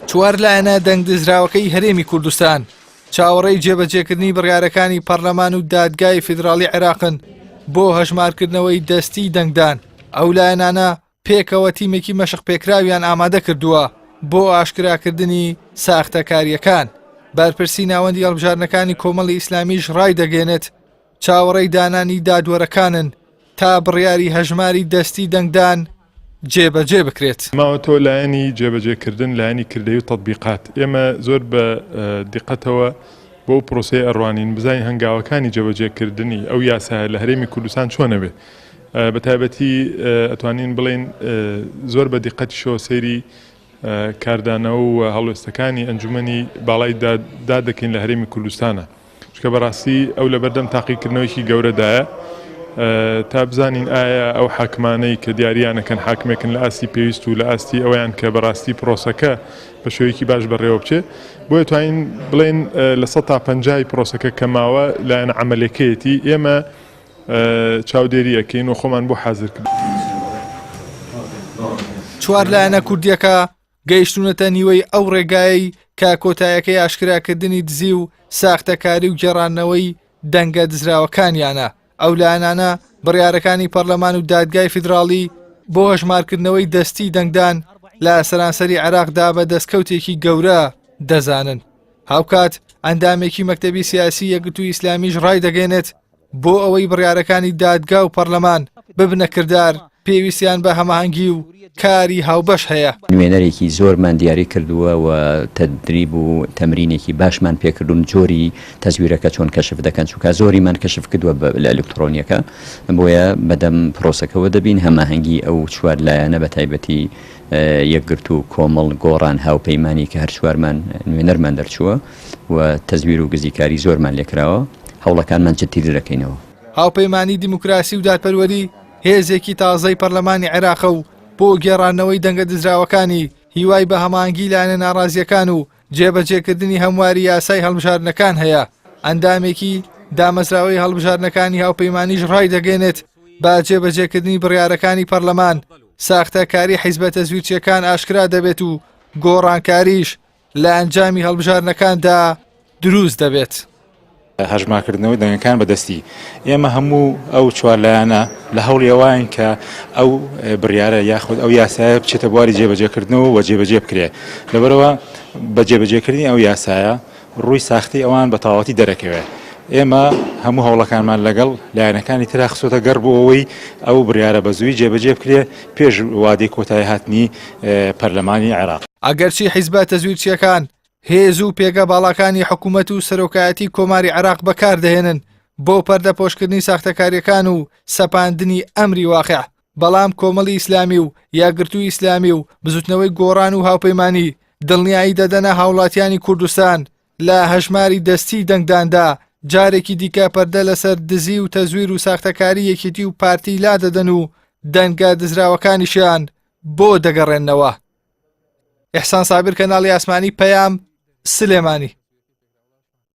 چوار لایەنە دەنگدزراوەکەی هەرێمی کوردستان چاوەڕێی جێبەجێکردنی بڕیارەکانی پەرلەمان و دادگای فیدراڵی عێراقن بۆ هەژمارکردنەوەی دەستی دەنگدان ئەو لایەنانە پێکەوە تیمێکی مەشق پێکراویان ئامادە کردووە بۆ ئاشکراکردنی ساختەکارییەکان بەرپرسی ناوەندی هەڵبژاردنەکانی کۆمەڵی ئیسلامیش ڕایدەگەێنێت چاوەڕێی دانانی دادوەرەکانن تا بڕیاری هەژماری دەستی دەنگدان جێبەجێ بکرێت. ماوەتەوە لایەنی جێبەجێکردن، لایەنی کردەیی و تەتبیقات. ئێمە زۆر بە دیقەتەوە بۆ ئەو پرۆسەیە ئەڕوانین، بزانین هەنگاوەکانی جێبەجێکردنی ئەو یاسایە لە هەرێمی کوردستان چۆن ئەبێت. بە تایبەتی ئەتوانین بڵێین زۆر بە دیقەتیشەوە سەیری کاردانەوە و هەڵوێستەکانی ئەنجومەنی باڵای داد دەکەین لە هەرێمی کوردستانە. چونکە بەڕاستی ئەو لەبەردەم تاقیکردنەوەیەکی گەورەدایە تا بزانین ئایا ئەو حاکمانەی کە دیاریانەکەن حاکمێکن لە ئاستی پێویست و لە ئاستی ئەویان کە بەڕاستی پرۆسەکە بە شێوەیەکی باش بەڕێوە بچێ بۆیە توانین بڵێن 50% پرۆسەکە کە ماوە لایەن عملەکەیەتی ئێمە چاودێری ئەکەین و خۆمان بۆ حازر کرد. چوار لایەنە کوردیەکە گەیشتوونەتە نیوەی ئەو ڕێگایەی کە کۆتایەکەی ئاشکراکردنی دزی و ساختەکاری و گێڕانەوەی دەنگە دزراوەکانیانە. ئەو لایەنانە بڕیارەکانی پەرلەمان و دادگای فیدراڵی بۆ هەژمارکردنەوەی دەستی دەنگدان لە سەرانسەری عێراقدا بە دەستکەوتێکی گەورە دەزانن. هاوکات ئەندامێکی مەکتەبی سیاسی یەکگرتووی ئیسلامیش ڕایدەگەیەنێت بۆ ئەوەی بڕیارەکانی دادگا و پەرلەمان ببنە کردار پێویستیان بە هەماهەنگی و کاری هاوبەش هەیە. نوێنەرێکی زۆرمان دیاری کردووە و تەدریب و تەمرینێکی باشمان پێکردوون جۆری تەزویرەکە چۆن کەشف دەکەن چونکە زۆریمان کەشف کردووە لە ئەلکترۆنیەکە بۆیە بەدەم پرۆسەکەوە دەبین هەماهەنگی ئەو چوار لایەنە بە تایبەتی یەکگرتوو، کۆمەڵ، گۆڕان، هاوپەیمانی کە هەر چوارمان نوێنەرمان دەرچووە و تەزویر و گزیکاری زۆرمان لێکراوە، هەوڵەکانمان جددیتر دەکەینەوە. هاوپەیمانی دیموکراسی و دادپەروەری هێزێکی تازەی پەرلەمانی عێراقە و بۆ گێڕانەوەی دەنگە دزراوەکانی هیوای بە هەماهەنگی لایەنە ناڕازییەکان و جێبەجێکردنی هەمواری یاسای هەڵبژاردنەکان هەیە، ئەندامێکی دامەزراوەی هەڵبژاردنەکانی هاوپەیمانیش ڕایدەگەیەنێت، بە جێبەجێکردنی بڕیارەکانی پەرلەمان ساختەکاری حیزبە تەزویرچیەکان ئاشکرا دەبێت و گۆڕانکاریش لە ئەنجامی هەڵبژاردنەکاندا دروست دەبێت. هەژمارکردنەوەی دەنگەکان بە دەستی ئێمە هەموو ئەو چوار لایەنە لە هەوڵی ئەوەین کە ئەو بڕیارە یاخود ئەو یاسایە بچێتە بواری جێبەجێکردنەوە و جێبەجێ بکرێت لەبەرەوە بە جێبەجێکردنی ئەو یاسایە ڕووی ساختەی ئەوان بە تەواوەتی دەرەکەوێت ئێمە هەموو هەوڵەکانمان لەگەڵ لایەنەکانی ترا خستۆتە گەڕ بۆ ئەوەی ئەو بڕیارە بە زووی جێبەجێ بکرێت پێش وادەی کۆتایی هاتنی پەرلەمانی عێراق. ئەگەرچی حیزبە تەزویرچیەکان هێز و پێگە باڵاکانی حکوومەت و سەرۆکایەتی کۆماری عێراق بەکاردەهێنن بۆ پەردەپۆشکردنی ساختەکاریەکان و سەپاندنی ئەمری واقع، بەڵام کۆمەڵی ئیسلامی و یەکگرتووی ئیسلامی و بزوتنەوەی گۆڕان و هاوپەیمانی دڵنیایی دەدەنە هاوڵاتیانی کوردستان لە هەژماری دەستی دەنگداندا جارێکی دیکە پەردە لەسەر دزی و تەزویر و ساختەکاری یەکێتی و پارتی لادەدەن و دەنگە دزراوەکانیشیان بۆ دەگەڕێننەوە. ئیحسان سابیر کەناڵی ئاسمانی پەیام سلێمانی.